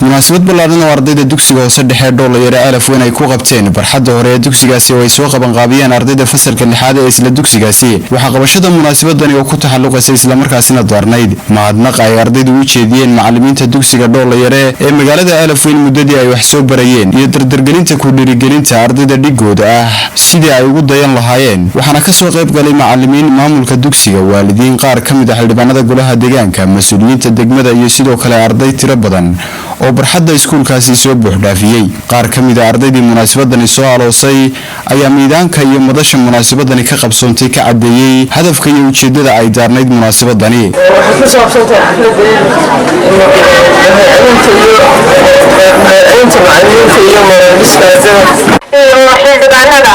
Munaasabad ballaadhan oo ardayda dugsiga hoose dhexe Dhoolayare Ceelafweyn ay ku qabteen barxadda hore ee dugsigaasi oo ay soo qabanqaabiyeen ardayda fasalka lixaad ee isla dugsigaasi, waxaa qabashada munaasabadani oo ku taxalluqaysa islamarkaasina daarnayd mahadnaq ay ardaydu u jeediyeen macalimiinta dugsiga Dhoolayare ee magaalada Ceelafweyn muddadii ay wax soo barayeen iyo dardargelinta ku dhiirigelinta ardayda dhigooda ah sidii ay ugu dayan lahaayeen. Waxaana kasoo qayb galay macalimiin, maamulka dugsiga, waalidiin, qaar ka mid ah xildhibaanada golaha deegaanka, mas-uuliyiinta degmada iyo sidoo kale arday tiro badan oo barxadda iskuulkaasi soo buuxdhaafiyey. Qaar ka mid ah ardaydii munaasabadani soo aloosay ayaa miidaanka iyo madasha munaasabadani ka qabsoontay ka caddeeyey hadafka iyo ujeedada ay daarnayd munaasabadani. Waxay ku saabsantahay xafladda mahadcelinta macalimiinta iyo madaariska ardada iyo xildhibaanada.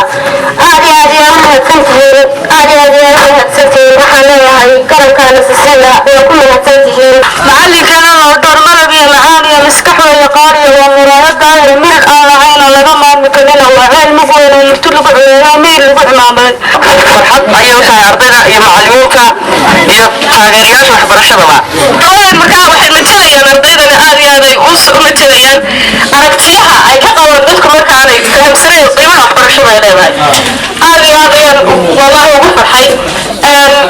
Aad iyo aad ayaa umahadsantihiin, aad iyo aad ayaa umahadsantihiin. Waxaan leeyahay garabkaana sisina waa ku mahadsantihiin. Macalinkana oo dhowr malab iyo macaan iyo maskax weeye qaaliyo, waa muraayad daahir mirig aan lahayn oo laga maarmi karina, waa ceel mug weyn oo murti lagu culeeyo oo miyir lagu cimaamay. Farxad ayay u tahay ardayda iyo macalimiinta iyo taageerayaasha waxbarashadaba. Markaa waxay matalayaan ardaydana, aad iyo aad ay u matalayaan aragtiyaha ay ka qabaan dadku markaanay fahamsanayn qiimaha waxbarashada ay leedahay. Aad iyo aad ayaan wallahi ugu farxay.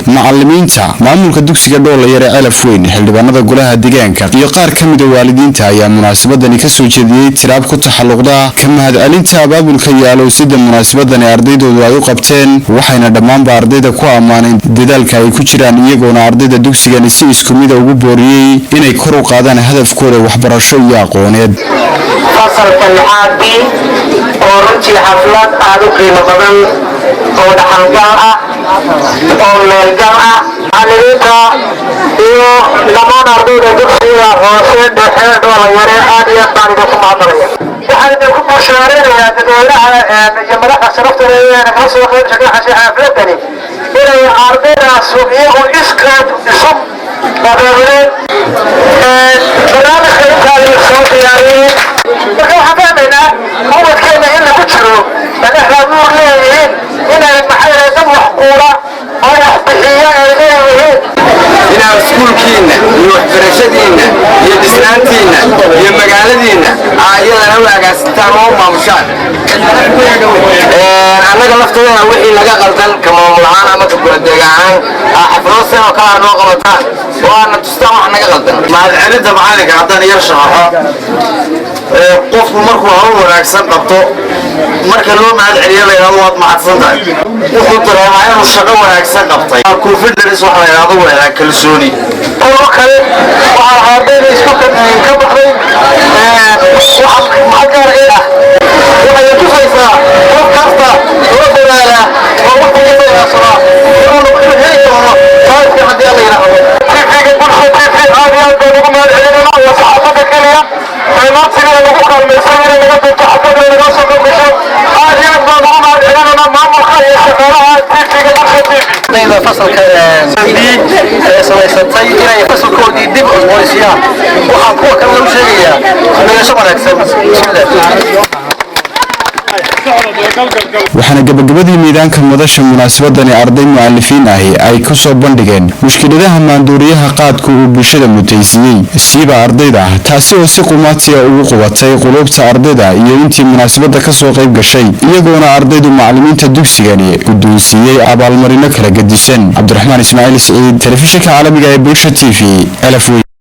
Macalimiinta, maamulka dugsiga Dhoolayare Ceelafweyn, xildhibaanada golaha deegaanka iyo qaar ka mida waalidiinta ayaa munaasabadani kasoo jeediyey tiraab ku taxalluqda ka mahadcelinta abaabulka iyo aloosida munaasabadani ardaydoodu ay u qabteen. Waxayna dhammaanba ardayda ku ammaaneen dadaalka ay ku jiraan, iyagoona ardayda dugsigani si isku mida ugu booriyey inay kor u qaadaan hadafkooda waxbarasho iyo aqooneed. Fasalka lixaad B oo runtii xaflad aad u qiimo badan oo dhaxalgal ah oo meelgal ah macalimiinta iyo dhammaan ardayda dugsiga hoose dhexe Dhoolayare, aad iyo aad baan idinku mahadnaqaya. Waxaan idinku bushaareynayaa dadweynaha iyo madaxda sharafta leh ee nagala soo qayb gashay xafladani inay ardaydaas iyagu iskood isu abaabuleen barnaamijka intaa soo diyaariyeen. Marka waxaan fahmaynaa ubadkeena in lagu jiro madaxda nuur leeyihiin inay maxay dad wax quula oo wax bixiya ay leeyihiin. Inaad iskuulkiinna iyo waxbarashadiinna iyo dhisnaantiinna iyo magaaladiinna aa iyadana u agaasintaan oo u maamushaan. Annaga lafteedana wixii naga qaldan ka maamul ahaan ama ka goladeeg ahaan aa xaflado sen oo kale aa noo qabataan oo aadna tustaan wax naga qaldan. Mahadcelinta macalinka haddaan yar sharaxo, qofku markuu hawl wanaagsan qabto, marka loo mahad celiyo, la yidhahdo "Waad mahadsan tahay," wuxuu dareemaa inuu shaqo wanaagsan qabtay. Confidence waxa la yidhahdo waa kalsooni. Oo kale waxaa ardayda iskuulka ka baxday waxa maxaa gaar ee ah waxay tusaysaa qof kasta oo dadaala oo waqtigiisa ilaashada inuu heli doono saaiska haddii Alla yidhaahdo. TV-ga Bulsha TV aad iyo aad baan ugu mahad celinayna. Waa saxaafadda keliya ee maantiga lagu kaalmaysan inay naga doonto xafladda naga soo qayb gasho. Aad iyo aad baan ugu mahad celinaynaa maamulka iyo shaqaalaha TV-ga Bulsha TV. Ardayda fasalka B ee samaysatay inay fasalkoodii dib u cusboonaysiiyaan, waxaa kuwa kale lagu sheegayaa midasho wanaagsan. Bismillah. Waxaana gabagabadii miidaanka madasha munaasabadani arday mu'alifiin ahi ay ku soo bandhigeen mushkiladaha maanduuriyaha qaadku uu bulshada mutaysiiyey, siiba ardayda, taasi oo si qumaatiya ugu qubatay quluubta ardayda iyo intii munaasabadda kasoo qayb gashay, iyagoona ardaydu macalimiinta dugsigani guddoonsiiyey abaalmarino kala gedisan. Cabdiraxmaan Ismaaciil Siciid, telefishinka caalamiga ee Bulsha TV, Ceelafweyn.